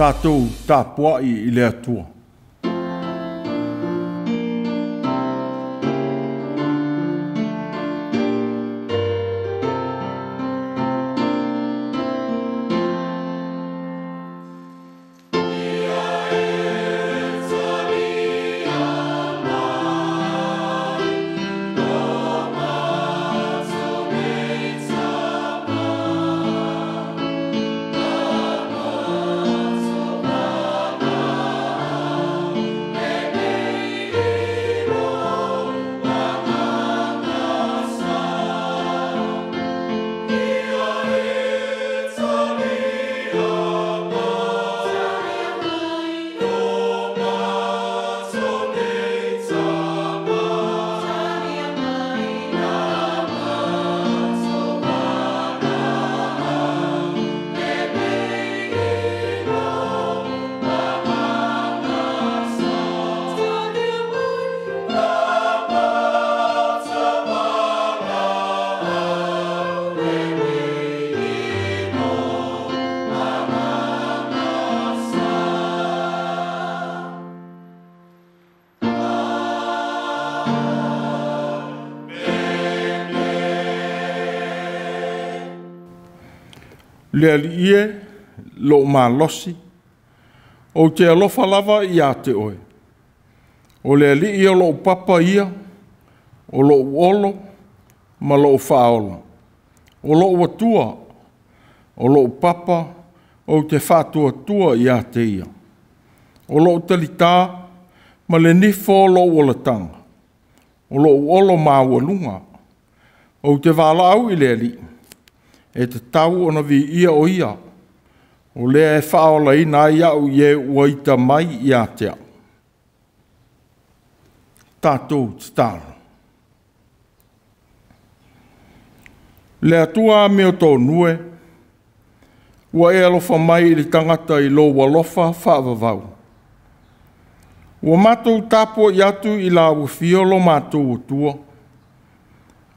Tatou tapuai i le Atua. Le Alii e, lou malosi, ou te alofa lava ia te oe. O le Alii o lou papa ia, o lou olo ma lou faaola. O lou Atua, o lou papa, ou te faatuatua ia te ia. O lou talitā ma le nifo o lou olataga, o lou olo maualuga. Ou te valaau i le Alii, e tatau ona viia o ia, o lea e faaolaina ai au i e ua ita mai ia te au. Tatou tatalo. Le Atua amiotonu e, ua e alofa mai i le tagata i lou alofa faavavau. Ua matou tapuai atu i lau afio lo matou Atua,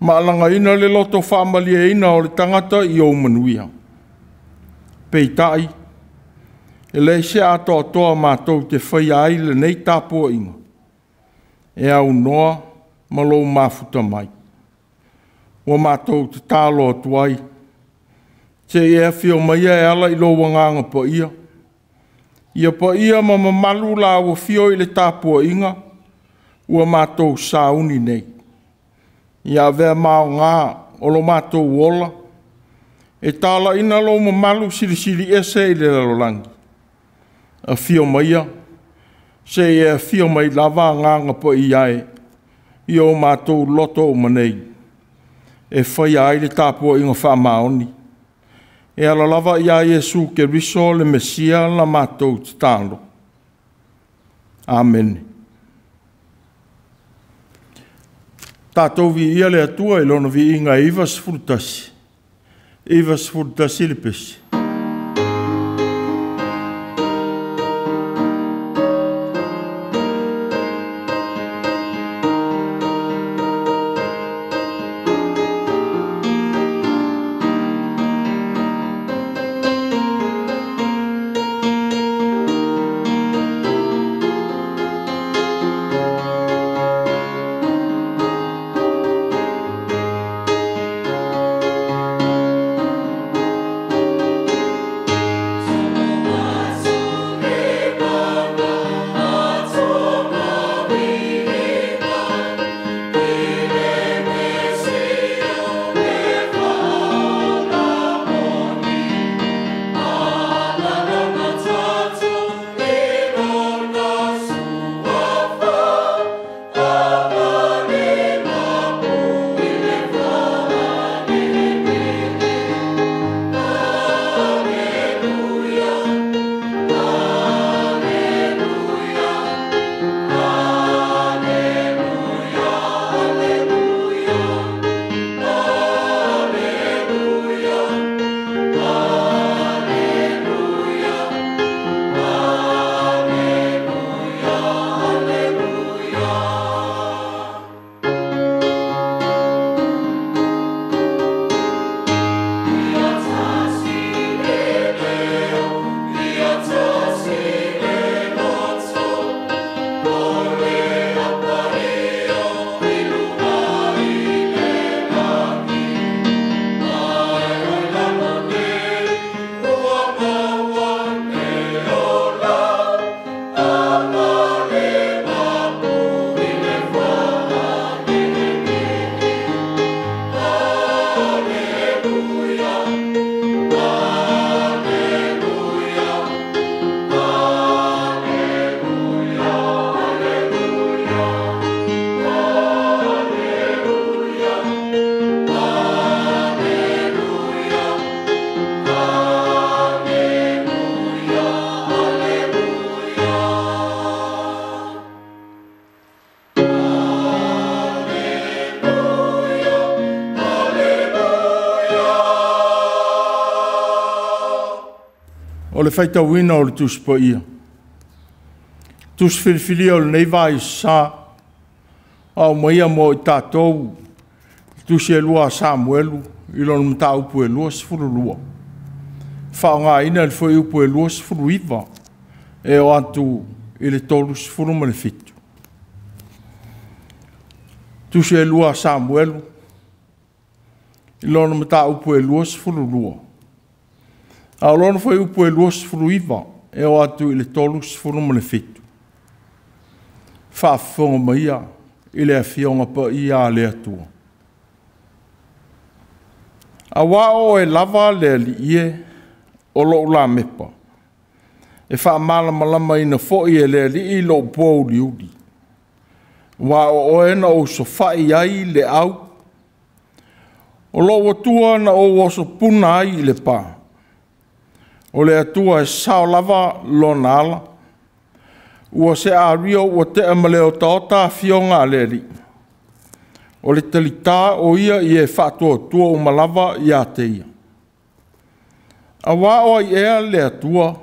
maalagaina le loto faamalieina o le tagata i ou manuia. Peitai, e leai se atoatoa matou te faia ai lenei tapuaiga, e aunoa ma lou mafuta mai. Ua matou tatalo atu ai, se i e afio maia e ala i lou Agaga Paia, ia paia ma mamalu lau afio i le tapuaiga ua matou sauni nei. Ia avea ma aoga o lo matou ola, e talaiina lou mamalu silisili ese i le lalolagi. Afio maia, se i e afio mai lava Agaga Paia e, i o matou loto uma nei, e faia ai le tapuaiga faamaoni, e ala lava ia Iesu Keriso le Mesia la matou tatalo. Amene. Tatou viia le Atua i lona viiga e 91, 91 le pesi. O le faitauina o le Tusi Paia, tusi filifilia o lenei vaiaso aumaia mo i tatou tusi e 2 a Samuelu i lona mataupu e 22, faaaogaina le fuaiupu e 29 e oo atu i le 37. Tusi e 2 a Samuelu i lona mataupu e 22, a o lona fuaiupu e 29 e oo atu i le 37. Faafofoga maia i le Afioga Paia a le Atua. Aua o oe lava le Alii e, o lou lamepa, e faamalamalamaina foi e le Alii lou pouliuli, aua o oe na ou sofai ai le au, o lou Atua na ou osopuna ai i le pa. O le Atua e sao lava lona ala, ua se ario ua tea ma le otaota afioga a le Alii. O le talita o ia i e faatuatua uma lava ia te ia. Aua o ai ea le Atua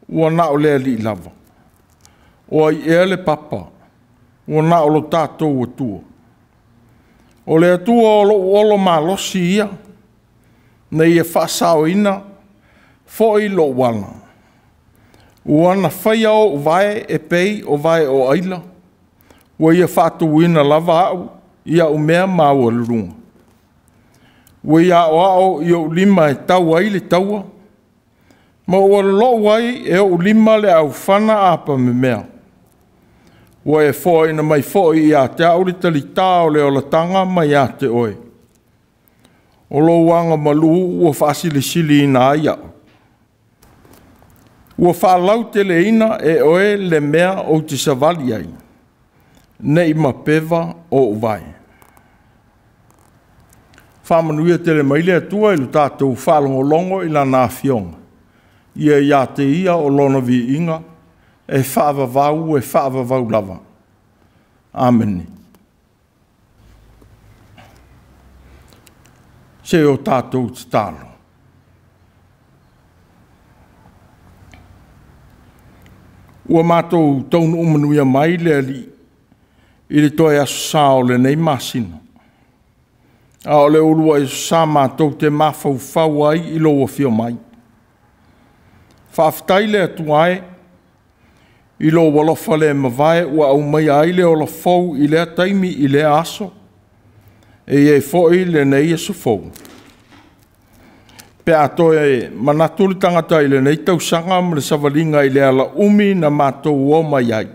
ua na o le Alii lava? O ai ea le papa ua na o lo tatou Atua? O le Atua o lou olo malosi ia, na ia faasaoina foi lou ala. Ua na faia ou vae e pei o vae o aila, ua ia faatuina lava au i au mea maualuluga. Ua ia aoao i ou lima e tau ai le taua, ma ua lolou ai e ou lima le aufana apamemea. Ua e foaina mai foi ia te au le talita o le olataga mai ia te oe. O lou agamalu ua faasilisiliina ai au. Ua faalauteleina e oe le mea ou te savali ai, nei mapeva ou vae. Faamanuia tele mai le Atua i lo tatou faalogologo i Lana Afioga, ia ia te Ia o Lona viiga e faavavau, e faavavau lava. Amene. Se o tatou tatalo. Ua matou taunuu manuia mai le Alii i le toe aso sa o lenei masina. A o le uluai aso sa matou te mafaufau ai i lou afio mai. Faafetai le Atua e i lou alofa le mavae ua aumaia ai le ola fou i lea taimi i lea aso, e i ai foi lenei aso fou. Pe a toe manatu le tagata i lenei tausaga ma le savaliga i le alaumi na matou o mai ai,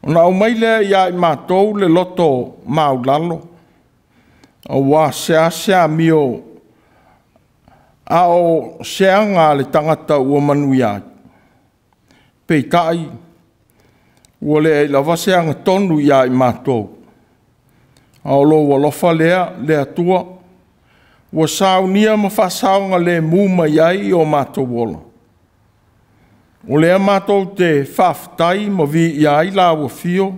ona aumai lea ia i matou le loto maulalo, aua se amio a o se aga a le tagata ua manuia ai. Peitai, ua leai lava se agatonu ia i matou, a o lou alofa lea, le Atua, ua saunia ma faasaoga lemu mai ai o matou ola. O lea matou te faafetai ma viia ai lau afio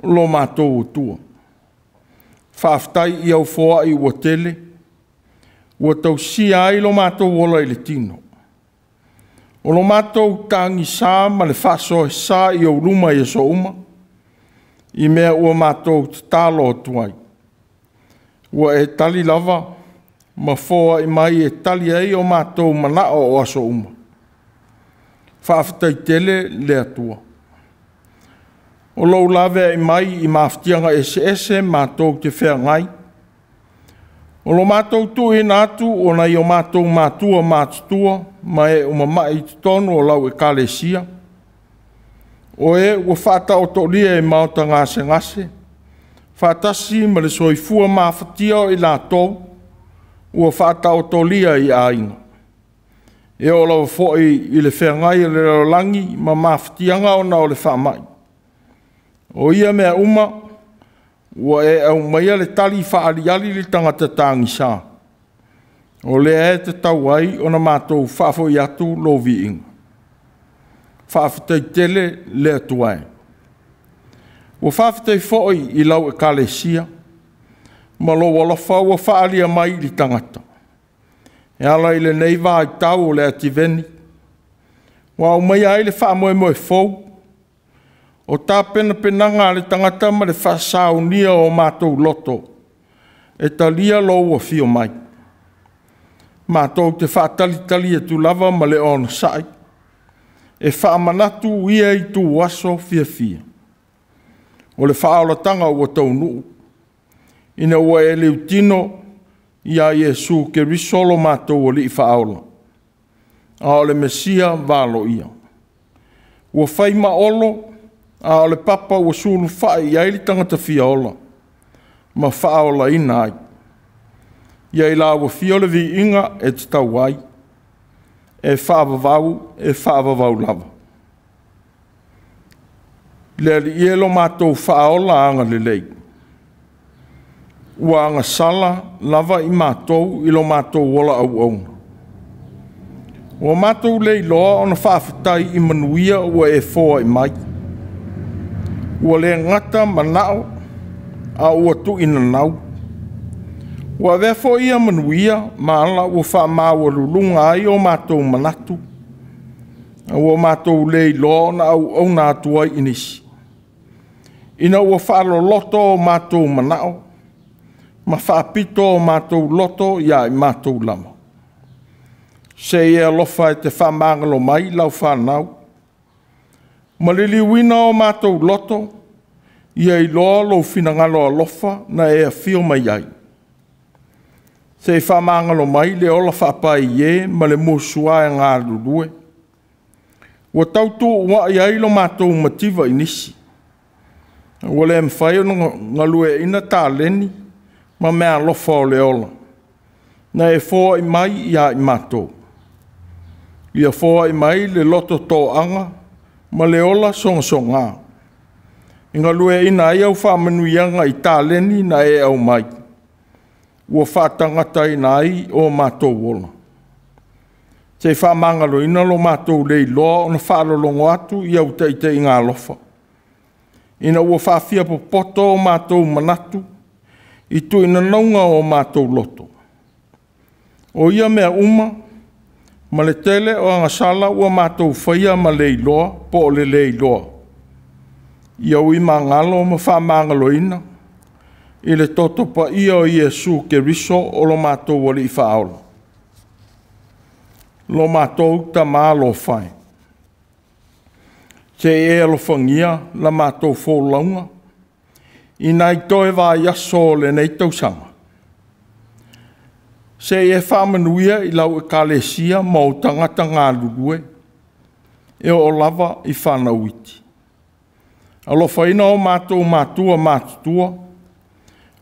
lo matou Atua. Faafetai i au foai ua tele, ua tausia ai lo matou ola i le tino. O lo matou tagisa ma le faasoesa i ou luma i aso uma, i mea ua matou tatalo atu ai. Ua e tali lava ma foai mai e tali ai o matou manao o aso uma. Faafetai tele le Atua. O lou laveai mai i mafatiaga eseese matou te feagai. O lo matou tuuina atu o nai o matou matua matutua ma e umamai i totonu o lau ekalesia, o e ua faataotolia i maota gasegase, faatasi ma le soifua mafatia o i latou ua faataotolia i aiga. E oo lava foi i le feagai o le lalolagi ma mafatiaga ona o le faamai. O ia mea uma, ua e aumaia le tali faaaliali le tagata tagisa. O lea e tatau ai ona matou faafoi atu lou viiga. Faafetai tele le Atua e. Ua faafetai foi i lau ekalesia ma lou alofa ua faaalia mai i le tagata. E ala i lenei vaitau o le ativeni, ua aumaia ai le faamoemoe fou o tapenapenaga a le tagata ma le faasaunia o matou loto e talia lou afio mai. Matou te faatalitali atu lava ma le onosai e faamanatu ia ituaso fiafia o le faaolataga ua taunuu, ina ua e liutino ia Iesu Keriso lo matou Alii Faaola, a o le Mesia valoia. Ua fai ma olo, a o le papa ua sulufai i ai le tagata fia ola ma faaolaina ai. Ia i lau afio le viiga e tatau ai, e faavavau, e faavavau lava. Le Alii e lo matou faaola agalelei, ua agasala lava i matou i lo matou ola auauna. Ua matou le iloa ona faafetai i manuia ua e foai mai. Ua le gata manao, a ua tuuinanau. Ua avea foi ia manuia ma ala ua faamaualuluga ai o matou manatu, a ua matou le iloa ona auauna atu ai i nisi, ina ua faaloloto o matou manao ma faapito o matou loto ia i matou lava. Se i e alofa e te faamagalo mai lau fanau, ma liliuina o matou loto, ia iloa lou finagalo alofa na e afio mai ai. Se i faamagalo mai le ola faapaie ma le musua e galulue, ua tautuua'i ai lo matou mativa i nisi, ua le mafai ona galueaiina taleni ma meaalofa o le ola, na e foai mai ia i matou. Ia foai mai le loto toaga ma le ola sogasoga, e galueaiina ai au faamanuiaga i taleni na e aumai, ua faatagataina ai o matou ola. Se i faamagaloina lo matou le iloa ona faalologo atu i au taitaiga alofa, ina ua faafiapopoto o matou manatu i tuuinanauga o matou loto. O ia mea uma ma le tele o agasala ua matou faia ma le iloa po o le le iloa, ia uimagalo ma faamagaloina i le toto paia o Iesu Keriso o lo matou Alii Faaola. Lo matou Tama alofa e, se i e alofagia la matou folauga i nai toe vaiaso o lenei tausaga, se i e faamanuia i lau Ekalesia ma ou tagata galulue e oo lava i fanau iti. Alofaina o matou matua matutua,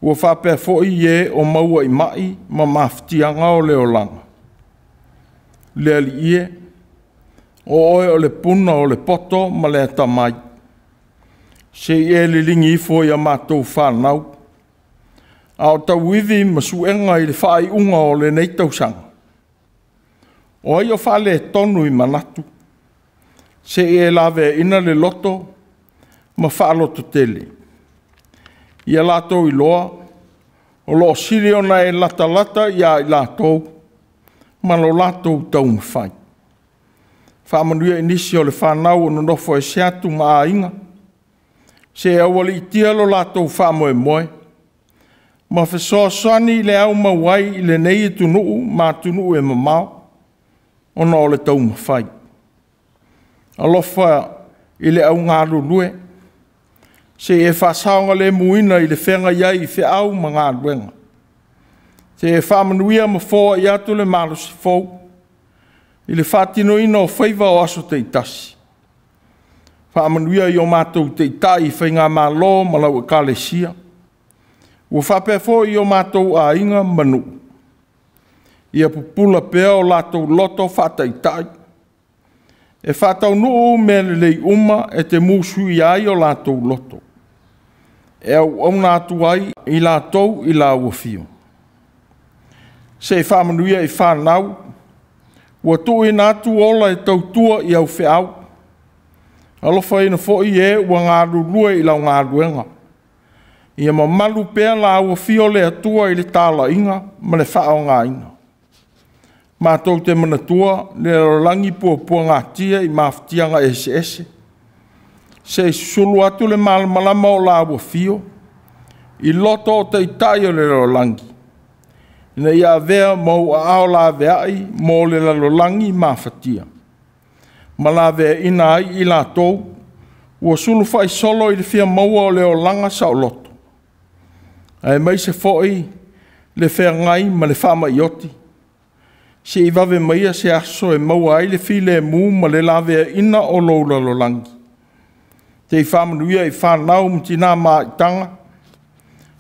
ua faapea foi e o maua i mai ma mafatiaga o le olaga. Le Alii e, o Oe o le puna o le poto ma le atamai, se i e liligi ifo i a matou fanau, a o tauivi ma suega i le faaiuga o lenei tausaga. O ai o faaletonu i manatu, se i e laveaina le loto ma faalototele, ia latou iloa o lo o sili ona e latalata ia i latou ma lo latou taumafai. Faamanuia i nisi o le fanau o nonofo ese atu ma aiga, se aualiitia lo latou faamoemoe, ma fesoasoani i le aumau ai i lenei atunuu ma atunuu e mamao, ona o le taumafai. Alofa i le au galulue, se i e faasaogalemuina i le feagai ai i feau ma galuega. Se i e faamanuia ma foai atu le malosi fou i le faatinoina o faiva o aso taitasi. Faamanuia i o matou taitai i faigamalo ma lau Ekalesia, ua faapea foi i o matou aiga ma nuu, ia pupula pea o latou loto faataitai, e faataunuu mea lelei uma e te musuia ai o latou loto, e auauna atu ai i latou i lau afio. Se i faamanuia i fanau ua tuuina atu ola e tautua i au feau, alofaina foi e ua galulue i lau galuega, ia mamalu pea lau afio le Atua i le talaiga ma le faaaogaina. Matou te manatua le lalolagi puapuagatia i mafatiaga eseese, se i susulu atu le malamalama o laua afio i loto o taitai o le lalolagi, ina ia avea ma ou aao laveai mo le lalolagi mafatia, ma laveaina ai i latou ua sulufaisolo i le fia maua o le olaga saoloto, aemaise foi le feagai ma le faamai oti, se i vave maia se aso e maua ai le filemu ma le laveaiina o lou lalolagi. Te i faamanuia i fanau ma tina maitaga,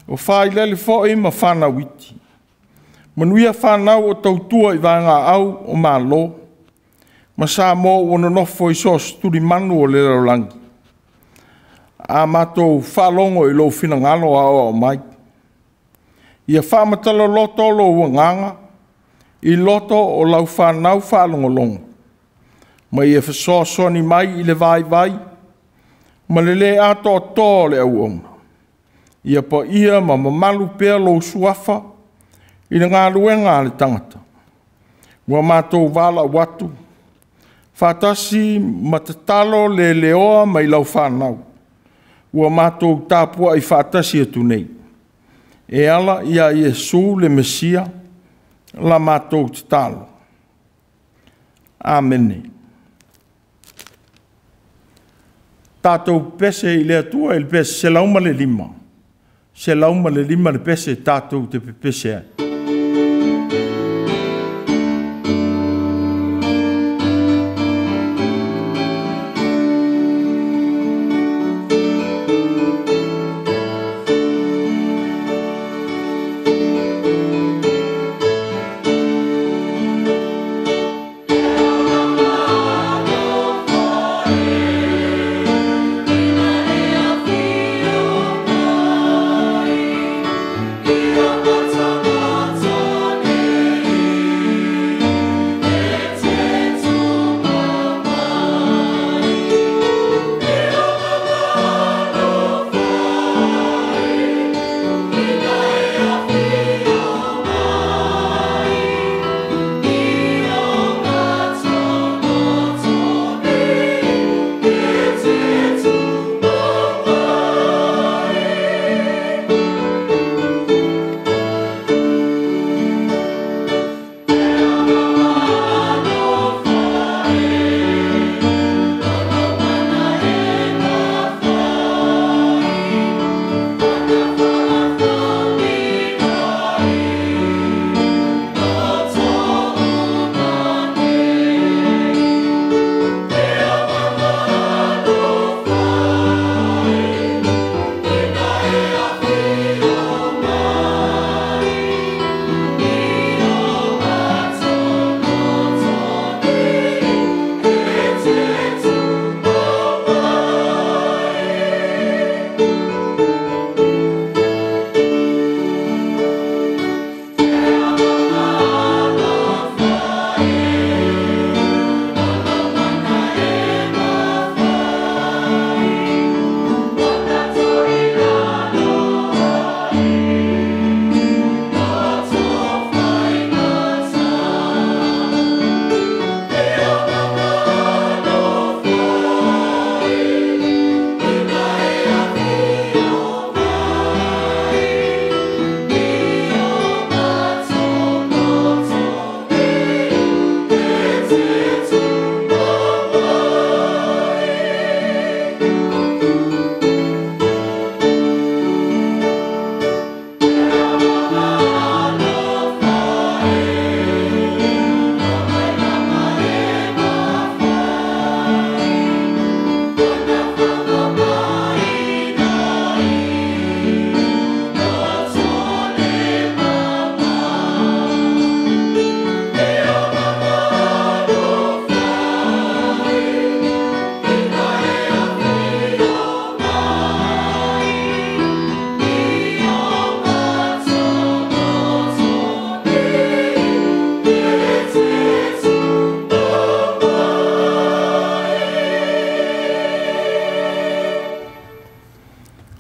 o failele foi ma fanau iti. Manuia fanau o tautua i vaegaau o Malo, ma Samoa ua nonofo i so o se tulimanu o le lalolagi. A matou faalogo i lou finagalo aoao mai, ia faamatala loto lou agaga i loto o lau fanau faalogologo, ma ia fesoasoani mai i le vaivai ma le le atoatoa o le auauna. Ia paia ma mamalu pea lou suafa i le galuega a le tagata, ua matou valaau atu faatasi ma tatalo leleoa mai lau fanau, ua matou tapuai faatasi atu nei, e ala ia Iesu le Mesia la matou tatalo. Amene. Tatou pese i le Atua i le pese 105, 105 le pese tatou te pepese ai.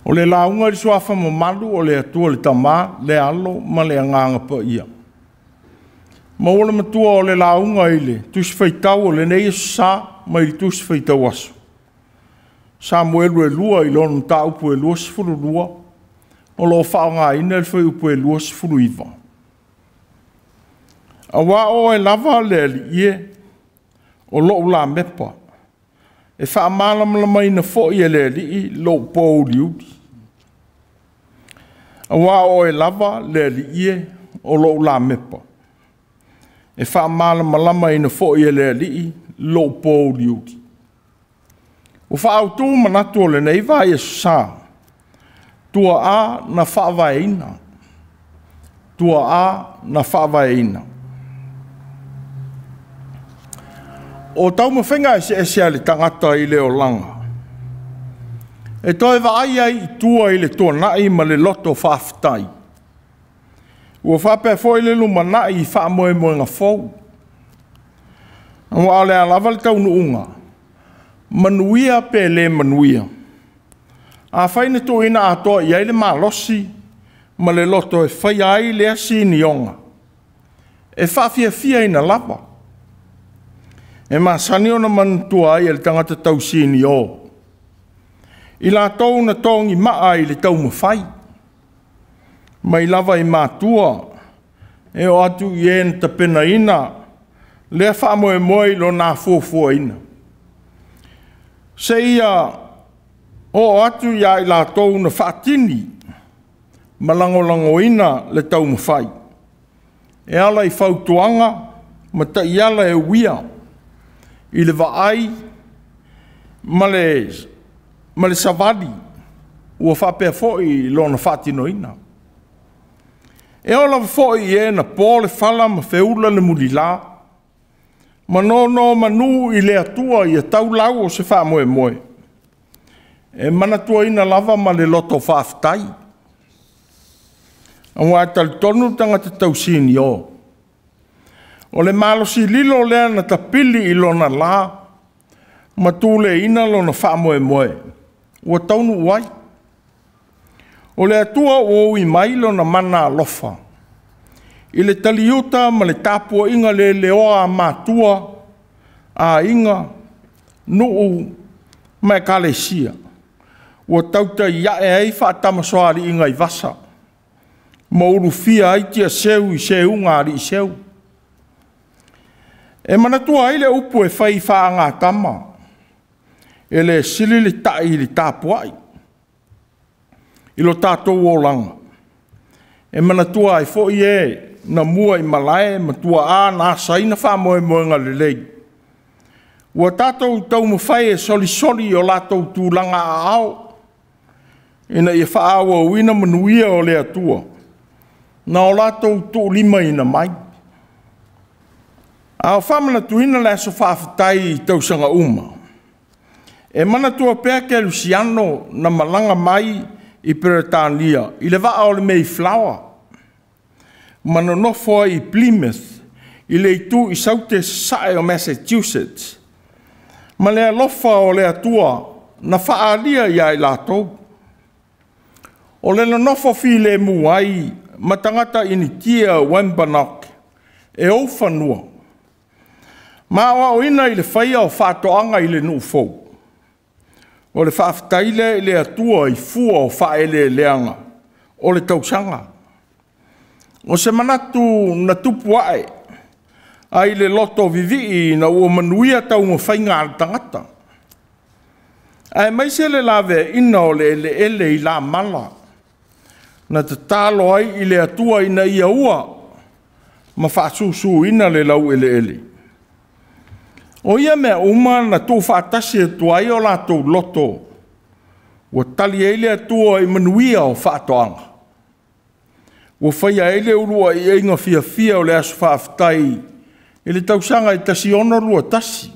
O le lauga i le suafa mamalu o le Atua le Tama, le Alo ma le Agaga Paia. Maua le matua o le lauga i le Tusi Faitau o lenei Aso Sa mai le Tusi Faitau Aso, Samuelu 2 i lona mataupu e 22, o lo o faaaogaina le fuaiupu e 29. Aua o oe lava le Alii e, o lou lamepa, e faamalamalamaina foi e le Alii lou pouliuli. Aua o oe lava le Alii e, o lou lamepa, e faamalamalamaina foi e le Alii lou pouliuli. Ua faaautu manatu o lenei vaiaso sa, tuaa na faavaeina, tuaa na faavaeina. O taumafaiga eseese a le tagata i le olaga, e toe vaai ai i tua i le tuanai ma le loto faafetai. Ua faapea foi le lumanai i faamoemoega fou. Aua o le a lava le taunuuga, manuia pe le manuia, afai na tuuina atoa i ai le malosi ma le loto e faia ai lea sinioga, e faafiafiaina lava. E masani ona manatua ai e le tagata tausinio, i latou na togimaa i le taumafai, mai lava i matua, e oo atu i e na tapenaina lea faamoemoe i lona afuafuaina, seia oo atu ia i latou na faatini ma lagolagoina le taumafai, e ala i fautuaga ma taiala e uia i le vaai ma le savali ua faapea foi lona faatinoina. E oo lava foi i e na po le fala ma feula le mulila, ma nonomanu i le Atua ia taulau o se faamoemoe, e manatuaina lava ma le loto faafetai. Aua e talitonu le tagata tausinio, o le malosi lilo lea na tapili i lona la, ma tuleina lona faamoemoe, ua taunuu ai. O le Atua ua ui mai lona mana alofa, i le taliuta ma le tapuaiga leleoa a matua, aiga, nuu ma ekalesia, ua tautai ae ai faatamasoaliiga i vasa, ma ulufia ai tiaseu i seuga a aliiseu. E manatua ai le upu e fai faagatama, e le sili le tai i le tapuai, i lo tatou olaga, e manatua ai foi e na mua i malae ma tuaa na asaina faamoemoega lelei, ua tatou taumafai e solisoli i o latou tulaga aao, ina ia faaauauina manuia o le Atua, na o latou tuulimaina mai. A o faamanatuina le aso faafetai i tausaga uma, e manatua pea Kerisiano na malaga mai i Peretania i le vaa o le Mayflower, ma nonofo ai i Plymouth i le itu i saute sasae o Massachusetts, ma le alofa o le Atua na faaalia ia i latou. O le nonofo filemu ai ma tagata Initia Wampanoag e ou fanua, ma aoaoina i le faia o faatoaga i le nuu fou. O le faafetai lea i le Atua i fua o faaeleeleaga o le tausaga. O se manatu na tupu ae ai le loto vivii ina ua manuia taumafaiga a le tagata, aemaise le laveaiina o le eleele i lamala, na tatalo ai i le Atua ina ia ua ma faasusuina le laueleele. O ia mea uma na tuufaatasi atu ai o latou loto, ua tali ai le Atua i manuia o faatoaga. Ua faia ai le uluai aiga fiafia o le aso faafetai i le tausaga e 1621.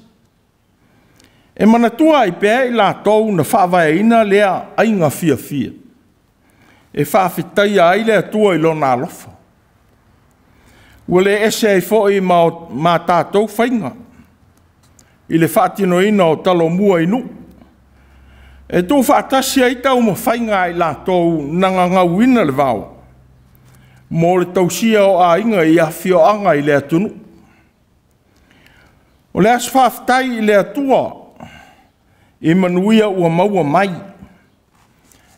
E manatua ai pea i latou na faavaeina lea aiga fiafia, e faafetaia ai le Atua i lona alofa. Ua le ese ai foi ma tatou faiga i le faatinoina o talomua i nuu, e tuufaatasi ai taumafaiga a i latou na gagauina le vao, mo le tausia o aiga i afioaga i le atunuu. O le aso faafetai i le Atua i manuia ua maua mai,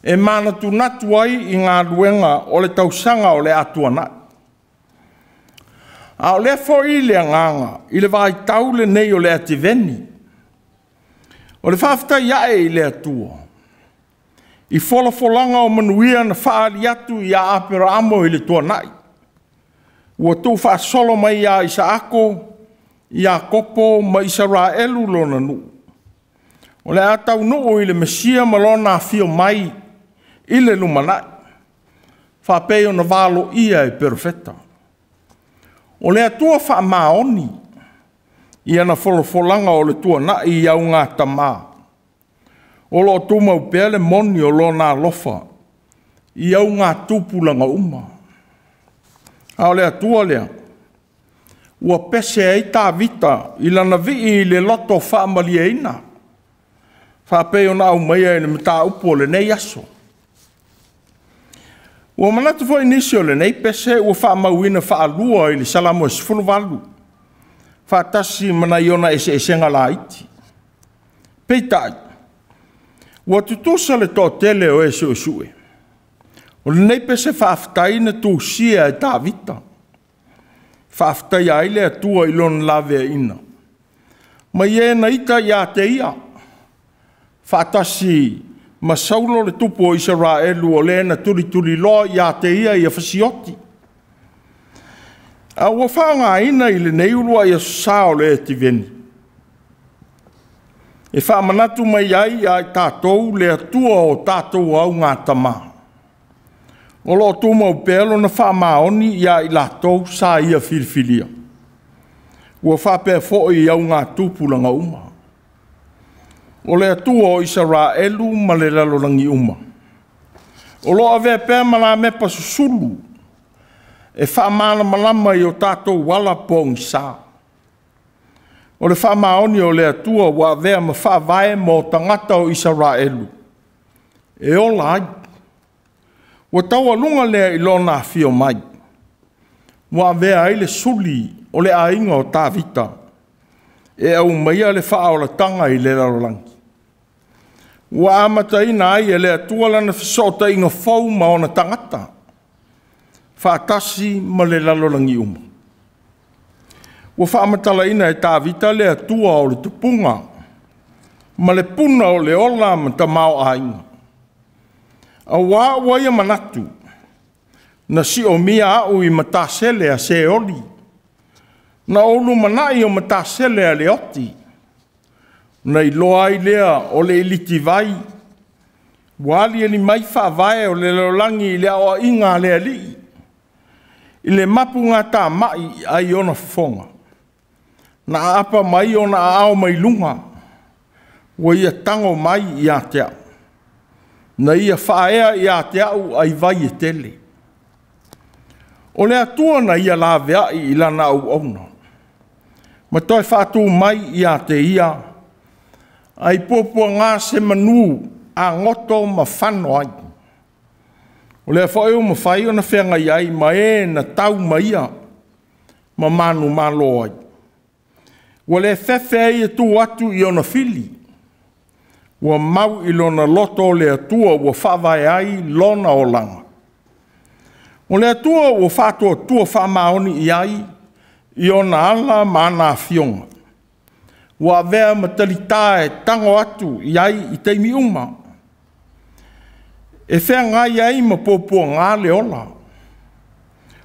e manatunatu ai i galuega o le tausaga o le a tuanai. A o lea foi le agaga i le vaitau lenei o le Ativeni, o le faafetai ae i le Atua i folafolaga o manuia na faaali atu ia Aperaamo i le tuanai, ua tuufaasolo mai ia Isaako, Iakopo ma Isaraelu lona nuu, o le a taunuu i le Mesia ma lona afio mai i le lumanai, faapei ona valoia e perofeta. O le Atua faamaoni i ana folafolaga o le tuanai i augatama, o lo o tumau pea le moni o lona alofa i augatupulaga uma. A o le Atua lea ua pese ai Tavita i lana vii i le loto faamalieina, faapei ona aumaia i le mataupu o lenei aso. Ua manatu foi nisi o lenei pese ua faamauina faalua i le Salamo 18, faatasi ma nai ona eseesega laiti. Peitai, ua tutusa le toatele o e suesue. O lenei pese faafetai na tusia e Tavita, faafetaia ai le Atua i lona laveaiina, mai e na ita ia te ia, faatasi ma Saulo le tupu o Isaraelu, o le na tulituliloa ia te ia ia fasioti. A ua faaaogaina i lenei uluai aso Sa o le Ativeni, e faamanatu mai ai ia i tatou le Atua o tatou augatama, o lo o tumau pea lona faamaoni ia i latou sa ia filifilia, ua faapea foi i augatupulaga uma. O le Atua o Isaraelu ma le lalolagi uma, o lo o avea pea ma lamepa susulu e faamalamalama i o tatou ala pogisa. O le faamaoni o le Atua ua avea ma faavae mo tagata o Isaraelu e ola ai. Ua taualuga lea i lona afio mai, ua avea ai le suli o le aiga o Tavita e aumaia le faaolataga i le lalolagi. Ua amataina ai e le Atua lana fesootaiga fou ma ona tagata, faatasi ma le lalolagi uma. Ua faamatalaina e Tavita le Atua o le tupuga ma le puna o le ola ma tamaoaiga. Aua ua ia manatu, na siomia au i matasele a Seoli, na ou lumanai o matasele a le oti, na iloa ai lea o le ilitivai, ua aliali mai faavae o le lalolagi i le aoaiga a le Alii, i le mapugatamai ai ona fofoga, na aapa mai ona aao mai luga, ua ia tago mai ia te au, na ia faaea ia te au ai vai e tele. O le Atua na ia laveai i lana auauna, ma toe faatu mai ia te ia, ai puapuaga se manu agoto ma fano ai. O lea foi ua mafai ona feagai ai ma e na tau ma ia ma manumalo ai. Ua le fefe ai e tu atu i ona fili, ua mau i lona loto le Atua ua faavae ai lona olaga. O le Atua ua faatuatua faamaoni i ai i ona ala ma ana afioga, ua avea ma talita e tago atu i ai i taimi uma, e feagai ai ma puapuaga le ola.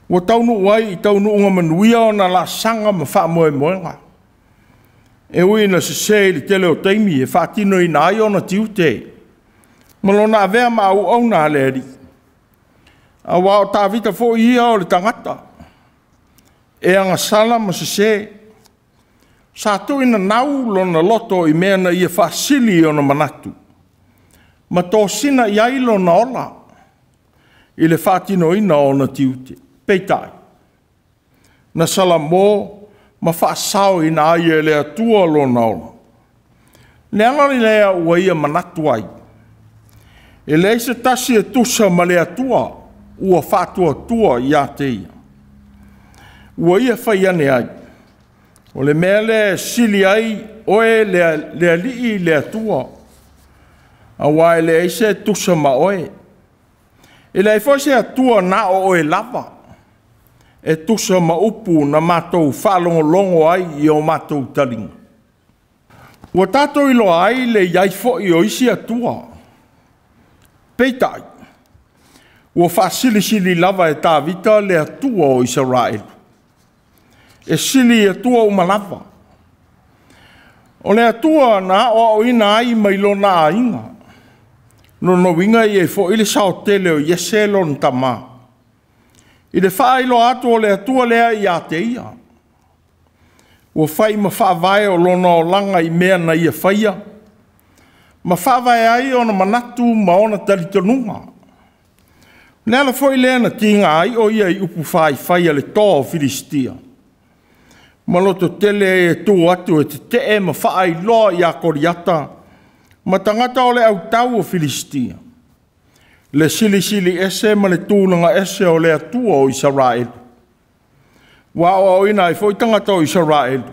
Ua taunuu ai i taunuuga manuia ona laasaga ma faamoemoega, e ui ina sese i le tele o taimi e faatinoina ai ona tiute ma lona avea ma auauna a le Alii. Aua o Tavita foi ia o le tagata e agasala ma sese, sa tuuina nau lona loto i mea na ia faasili i ona manatu, ma tosina i ai lona ola i le faatinoina o ona tiute. Peitai, na salamo ma faasaoina ai e le Atua lona ola. Le ala lea ua ia manatu ai, e leai se tasi e tusa ma le Atua, ua faatuatua ia te ia. Ua ia fai ane ai, o le mea lea e sili ai oe le Alii le Atua, aua e leai se tusa ma oe. E leai foi se Atua na o oe lava, e tusa ma upu na matou faalogologo ai i o matou taliga. Ua tatou iloa ai le i ai foi o isi Atua. Peitai, ua faasilisili lava e Tavita le Atua o Isaraelu, e sili i Atua uma lava. O le Atua na aoaoina ai mai lona aiga, lona uiga e i ai foi le saotele o Iese lona tama, i le faailoa atu o le Atua lea ia te ia. Ua fai ma faavae o lona olaga i mea na ia faia, ma faavae ai ona manatu ma ona talitonuga. O le ala foi lea na tiga ai o ia i upu faifai a le toa o Filisitia, ma loto tele e tu atu e tetee ma faailoa ia Koliata ma tagata o le autau o Filisitia, le silisili ese ma le tulaga ese o le Atua o Isaraelu. Ua aoaoina ai foi tagata o Isaraelu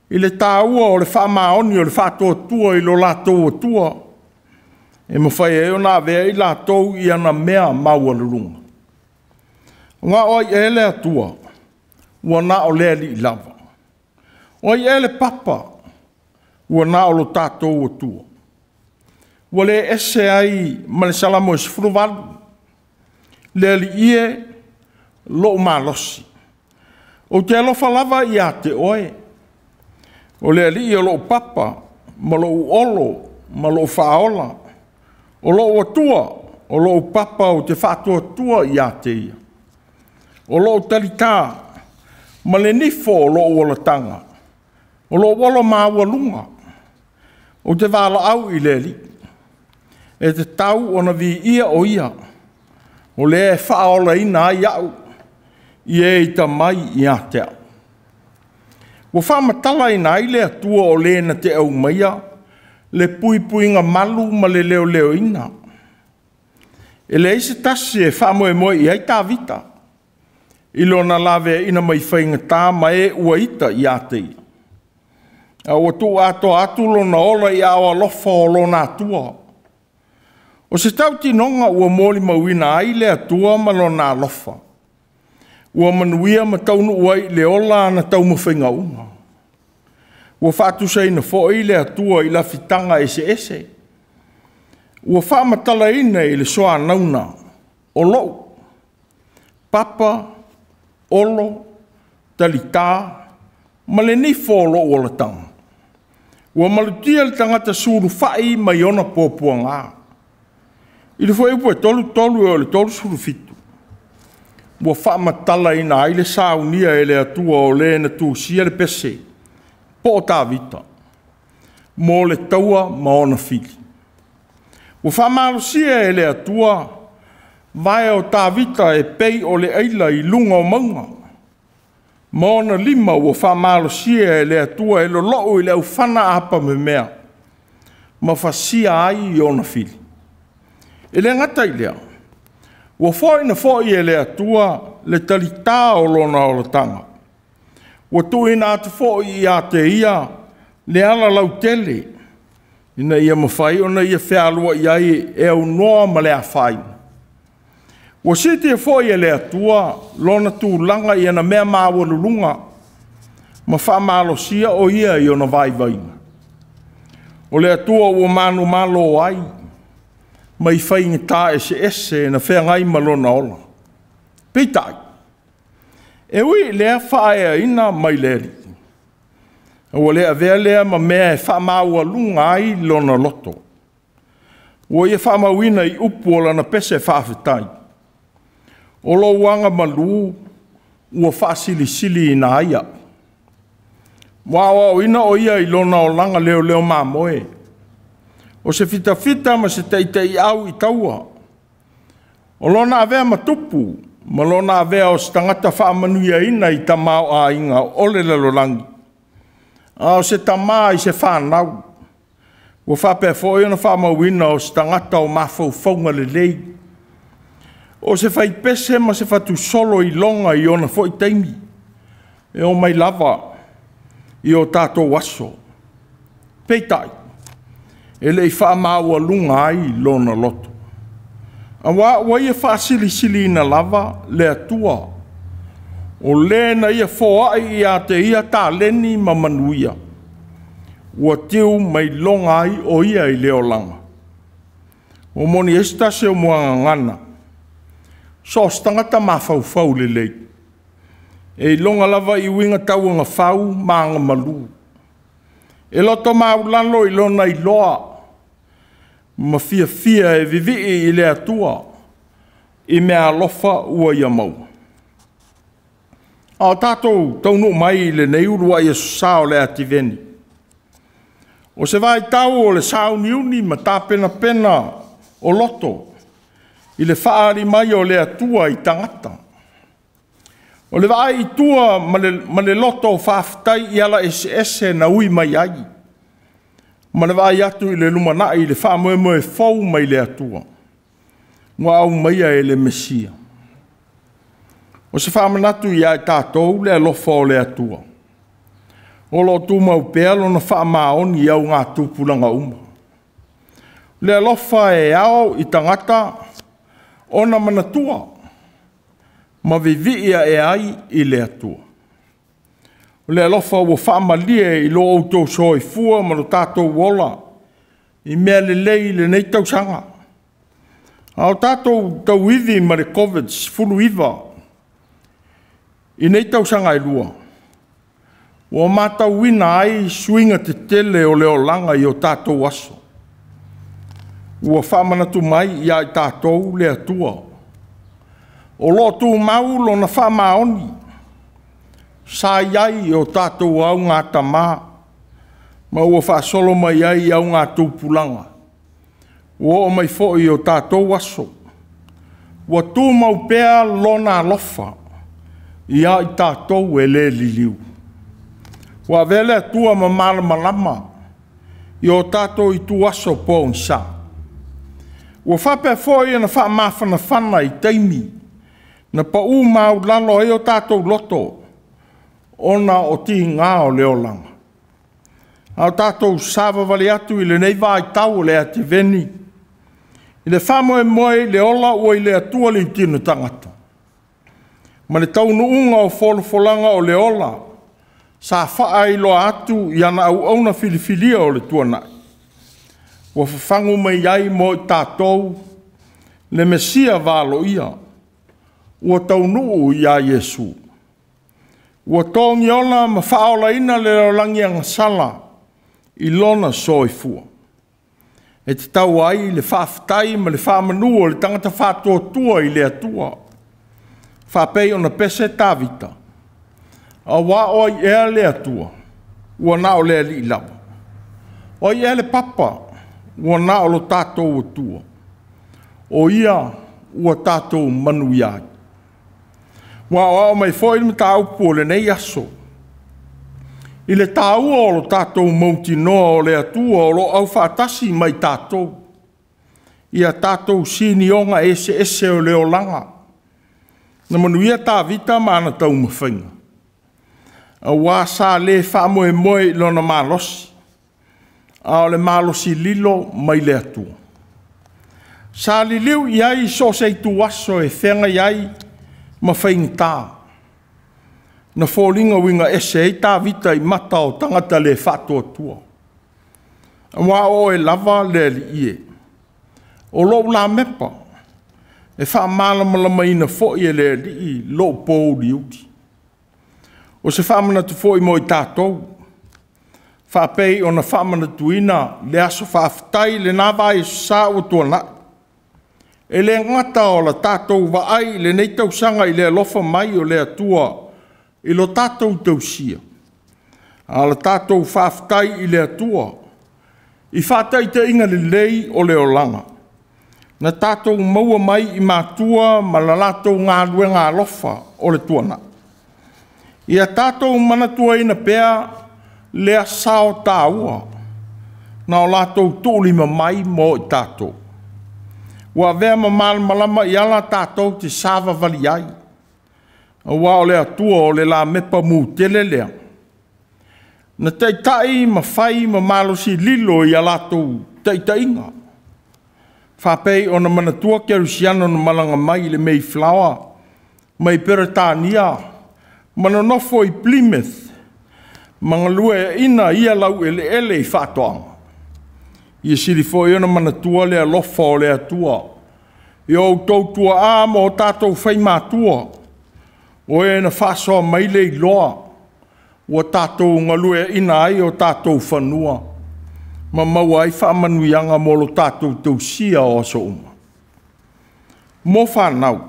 i le taua o le faamaoni o le faatuatua i lo latou Atua, e mafai ai ona avea i latou i ana mea maualuluga. Ua o ai ea le Atua, ua na o le Alii lava. O ai ea le Papa, ua na o lo tatou Atua. Ua le ese ai ma le Salamo 18, le Alii e lou malosi. Ou te alofa lava ia te oe, o le Alii o lou papa, ma lou olo, ma lou faaola, o lou Atua, o lou papa ou te faatuatua ia te ia. O lou talitā, ma le nifo o lou olataga, o lou olo maualuga, ou te valaau i le Alii, e tatau ona viia o ia, o lea e faaolaina ai au, i e ita mai ia te au. Ua faamatalaina ai le Atua o le na te aumaia le puipuiga malu ma le leoleoina. E leai se tasi e faamoemoe i ai Tavita, i lona laveaiina mai faigata ma e ua ita ia te ia. A ua tuuatoa atu lona ola i aao alofa o lona Atua. O se tautinoga ua molimauina ai le Atua ma lona alofa. Ua manuia ma taunuu ai i le ola ana taumafaiga uma. Ua faatusaina foi le Atua i lafitaga eseese. Ua faamatalaina i le soanauna o lou papa, olo, talitā, ma le nifo o lou olataga. Ua malutia le tagata sulufai mai ona puapuaga. I le fuaiupu e 33 e o le 37, ua faamatalaina ai le saunia e le Atua o le na tusia le pese, po o Tavita, mo le taua ma ona fili. Ua faamalosia e le Atua vae o Tavita e pei o le aila i luga o mauga, ma ona lima ua faamalosia e le Atua e lolou i le aufana apamemea, ma fasia ai i ona fili. E le gata i lea, ua foaina foi e le Atua le talitā o lona olataga. Ua tuuina atu foi ia te ia le ala lautele, ina ia mafai ona ia fealuai ai e aunoa ma le afaina. Ua siitia foi e le Atua lona tulaga i ana mea maualuluga, ma faamalosia o ia i ona vaivaiga. O le Atua ua manumalo ai, mai faigata eseese na feagai ma lona ola. Peitai, e ui i lea faaeaina mai le Alii, ua le avea lea ma mea e faamaualuga ai lona loto. Ua ia faamauina i upu o lana pese faafetai. O lou agamalu ua faasilisiliina ai au. Ua aoaoina o ia i lona olaga leoleo mamoe. O se fitafita ma se taitaiau i taua. O lona avea ma tupu, ma lona avea o se tagata faamanuiaina i tamaoaiga o le lalolagi. A o se tamā i se whanau, ua faapea foi ona faamauina o se tagata o mafaufauga lelei. O se faipese ma se fatusolo iloga i ona foi taimi, e oo mai lava i o tatou aso. Peitai, e le i faamaualuga ai lona loto, auā ua ia faasilisiliina lava le Atua, o Le na ia foai ia te ia taleni ma manuia, ua tiu mailoga ai o ia i le olaga. Ua moni ai se tasi o muagagana, so o se tagata mafaufau lelei, e iloga lava i uiga tauagafau ma agamalu. E loto maulalo i lona iloa ma fiafia e vivii i le Atua i meaalofa ua ia maua. A o tatou taunuu mai i lenei uluai Aso Sa o le Ativeni, o se vaitau o le sauniuni ma tapenapena o loto i le faaali mai o le Atua i tagata. O le vaai i tua ma le loto faafetai i ala eseese na ui mai ai, ma le vaai atu i le lumanai i le faamoemoe fou mai le Atua ua aumaia e le Mesia. O se faamanatu ia i tatou le alofa o le Atua, o lo o tumau pea lona faamaoni i augatupulaga uma. Le alofa e ao i tagata ona manatua ma vivii ae ai i le Atua. O le alofa ua faamalie i lo outou soifua ma lo tatou ola i mea lelei i lenei tausaga. A o tatou tauivi ma le Covid-19 i nei tausaga e lua, ua matauina ai suiga tetele o le olaga i o tatou aso. Ua faamanatu mai ia i tatou le Atua, o lo o tumau lona faamaoni sa i ai i o tatou augatama ma ua faasolo mai ai i augatupulaga, ua oo mai foi i o tatou aso, ua tumau pea lona alofa ia i tatou e le liliu. Ua avea le Atua ma malamalama i o tatou ituaso pogisa. Ua faapea foi ona faamafanafana i taimi na pau maualalo ai o tatou loto ona o tiga o le olaga. A o tatou savavali atu i lenei vaitau o le Ativeni, i le faamoemoe i le ola ua i le Atua le itino tagata, ma le taunuuga o folafolaga o le ola sa faailoa atu i ana auauna filifilia o le tuanai, ua fafagu mai ai mo i tatou le Mesia valoia ua taunuu ia Iesu. Ua togiola ma faaolaina le lalolagi agasala i lona soifua. E tatau ai le faafetai ma le faamanu o le tagata faatuatua i le Atua, faapei ona pese Tavita, auā o ai ea le Atua, ua na o le Alii lava. O ai ea le papa, ua na o lo tatou Atua, o Ia ua tatou manuia ai. Ua aoao mai foi le mataupu o lenei aso, i le taua o lo tatou mautinoa o le Atua o lo o aufaatasi ma i tatou, ia tatou sinioga eseese o le olaga. Na manuia Tavita ma ana taumafaiga, auā sa le faamoemoe i lona malosi, a o le malosi lilo mai le Atua. Sa liliu i ai so o se ituaso e feagai ai ma faigata. Na foliga uiga ese ai Tavita i mata o tagata le faatuatua. Auā o oe lava le Alii e, o lou lamepa, e faamalamalamaina foi e le Alii lou pouliuli. O se faamanatu foi mo i tatou, faapei ona faamanatuina le aso faafetai i lena vaiaso sa ua tuanai. E le gata o la tatou vaai i lenei tausaga i le alofa mai o le Atua i lo tatou tausia, a o la tatou faafetai i le Atua i faataitaiga lelei o le olaga na tatou maua mai i matua ma la latou galuega alofa o le tuanai. Ia tatou manatuaina pea lea sao taua na o latou tuulima mai mo i tatou. Ua avea ma malamalama i ala tatou te savavali ai, aua o le Atua o le lamepa mutele lea, na taitai ma fai ma malosi lilo i a latou taitaiga, faapei ona manatua kerisiano na malaga mai i le Mayflower mai Peretania ma nonofo i Plymouth ma galueaiina ia laueleele i faatoaga. Ia sili foi ona manatua le alofa o le Atua i o outou tuaa ma o tatou faimatua, o e na faasoa mai le iloa ua tatou galueaiina ai o tatou fanua ma maua ai faamanuiaga mo lo tatou tausia o aso uma. Mo fanau,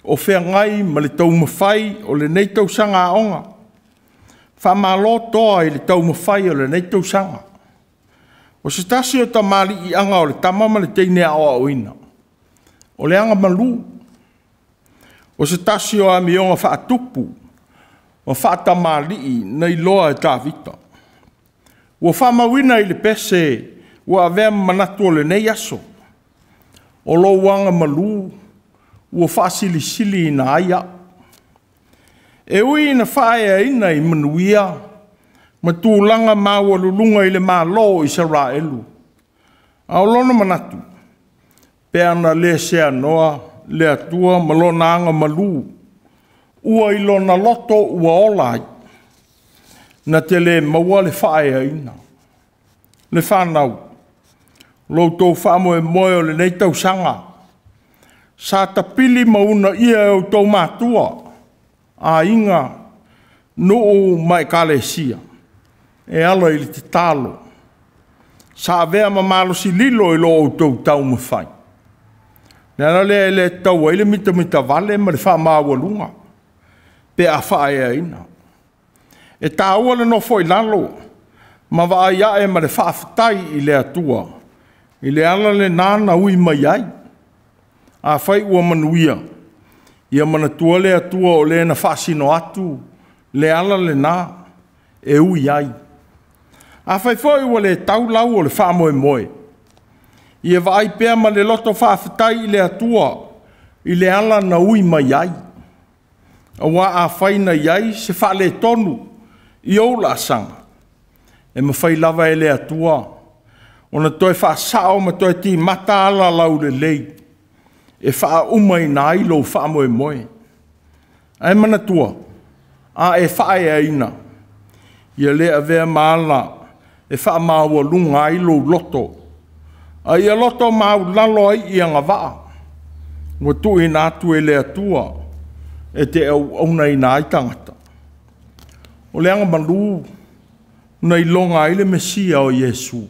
o feagai ma le taumafai o lenei tausaga aoga, faamalo toa i le taumafai o lenei tausaga. O se tasi o tamaliiaga o le tama ma le teine aoaoina, o le agamalu. O se tasi o amioga faatupu ma faatamalii na iloa e Tavita. Ua faamauina i le pese ua avea ma manatu o lenei aso, o lou agamalu ua faasilisiliina ai au. E ui ina faaeaina i manuia ma tulaga maualuluga i le Malo o Isaraelu, a o lona manatu, pe ana le seanoa le Atua ma Lona agamalu ua i lona loto ua ola ai, na te le maua le faaeaina. Le fanau, lo outou faamoemoe o lenei tausaga, sa tapili ma uunaia e outou matua, aiga, nuu ma ekalesia e ala i le tatalo. Sa avea ma malosi lilo i lo outou taumafai. O le ala lea e le tatau ai le mitamitavale ma le faamaualuga pe a faaeaina. E taua le nofo i lalo ma vaai ae ma le faafetai i le Atua i le ala lena na ui mai ai. Afai ua manuia, ia manatua le Atua o le na faasino atu le ala lena e ui ai. Afai foi ua le tau lau o le faamoemoe, ia vaai pea ma le loto faafetai i le Atua i le ala na ui mai ai. Aua afai na i ai se faaletonu i ou laasaga, e mafai lava e le Atua ona toe faasao ma toe timata ala laulelei e faaumaina ai lou faamoemoe. Ae manatua, a e faaeaina, ia le avea ma ala e faamaualuga ai lou loto, a ia loto maualalo ai i agavaa ua tuuina atu e le Atua e te auaunaina ai tagata. O le agamalu na iloga ai le Mesia o Iesu.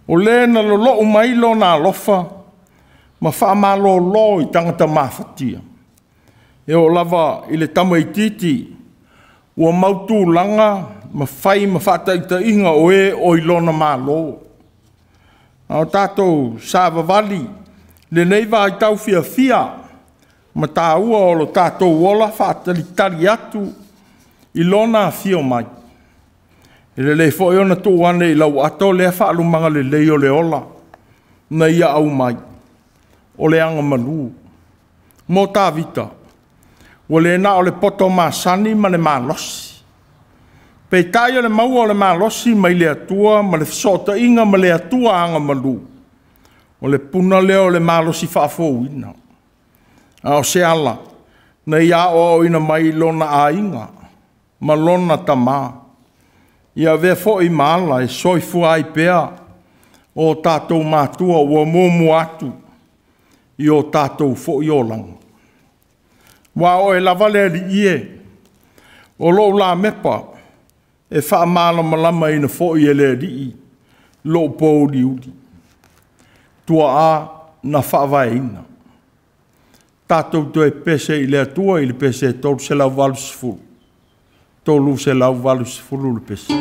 O le na lolou mai lona alofa ma faamalolo i tagata mafatia. E oo lava i le tamaitiiti ua mautulaga ma fai ma faataitaiga o e o i lona Malo. A o tatou savavali lenei vaitau fiafia ma taua o lo tatou ola faatalitali atu i lona afio mai. E lelei foi ona tuu ane i lau ato lea faalumaga lelei o le ola na ia aumai, o le agamalu. Mo Tavita, ua le na o le poto masani ma le malosi. Peitai o le maua o le malosi mai le Atua ma le fesootaiga ma le Atua agamalu, o le puna lea o le malosi faafouina. A o se ala na ia aoaoina mai lona aiga ma lona tama, ia avea foi ma ala e soifua ai pea o tatou matua ua muamua atu i o tatou foi olaga. Ua oe lava le Alii e, o lou lamepa e faamalamalamaina foi e le Alii lou pouliuli, tuaa na faavaeina. Tatou toe pese i le Atua i le pese 380, 380 le pese.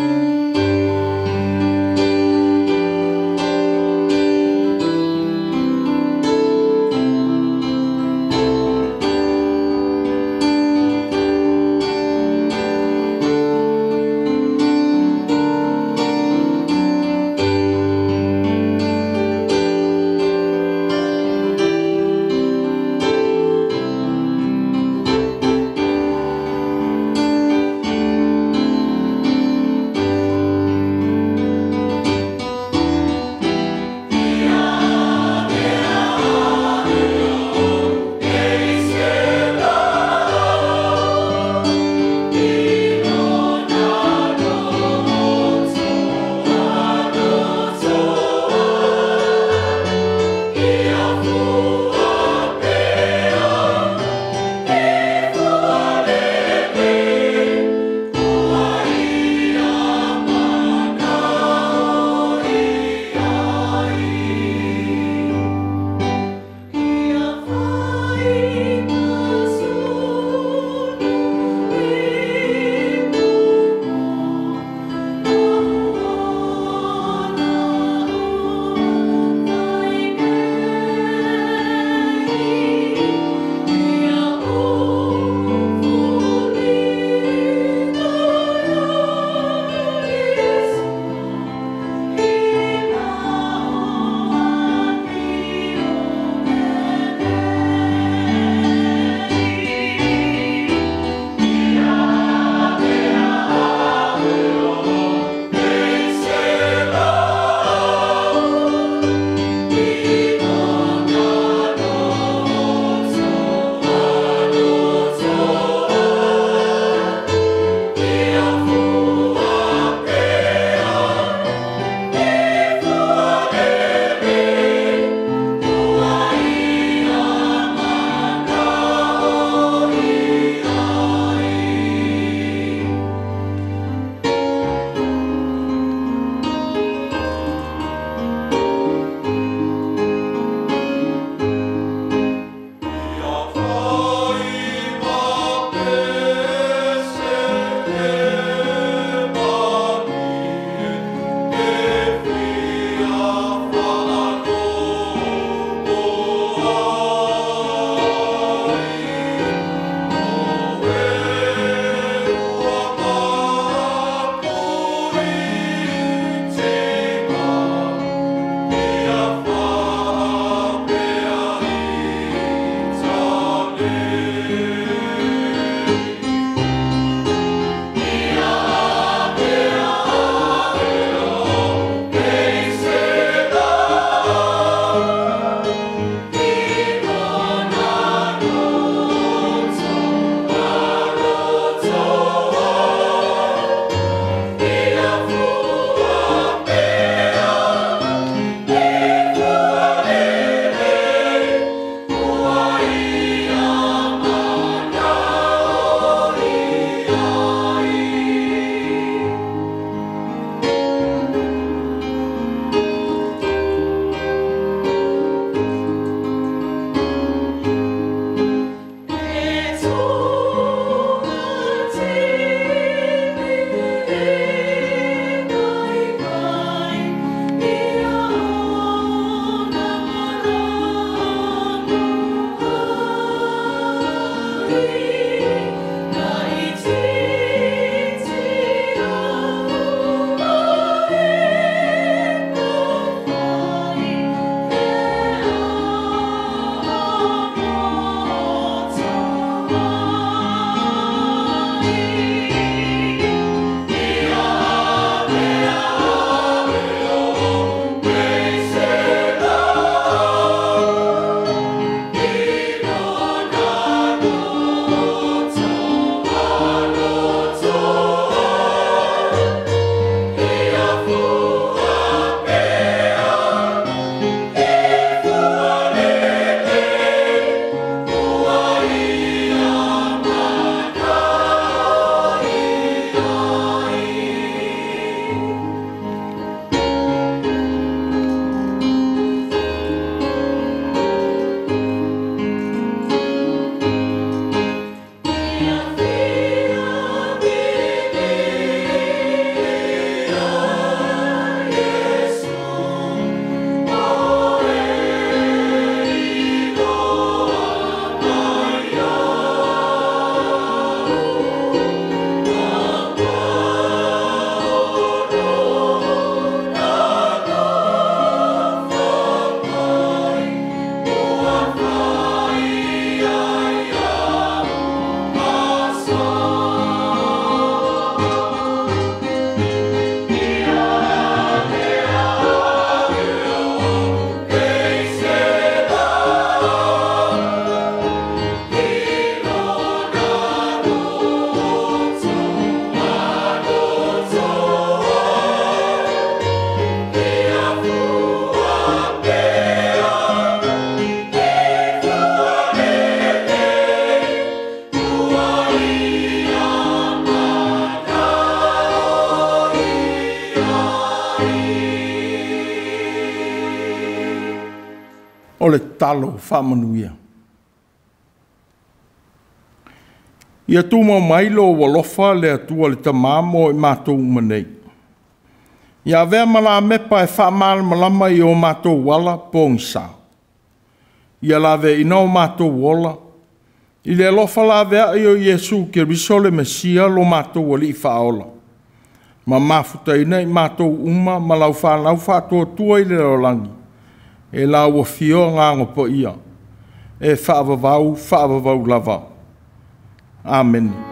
O le tatalo faamanuia. Ia tumau mai lou alofa le Atua le Tama mo i matou uma nei. Ia avea ma lamepa e faamalamalama i o matou ala pogisa. Ia laveaina o matou ola i le alofa laveai o Iesu Keriso le Mesia lo matou Alii Faaola, ma mafutaina i matou uma ma lau fanau faatuatua i le lalolagi, e lau afio Agaga Paia, e faavavau, faavavau lava. Amene.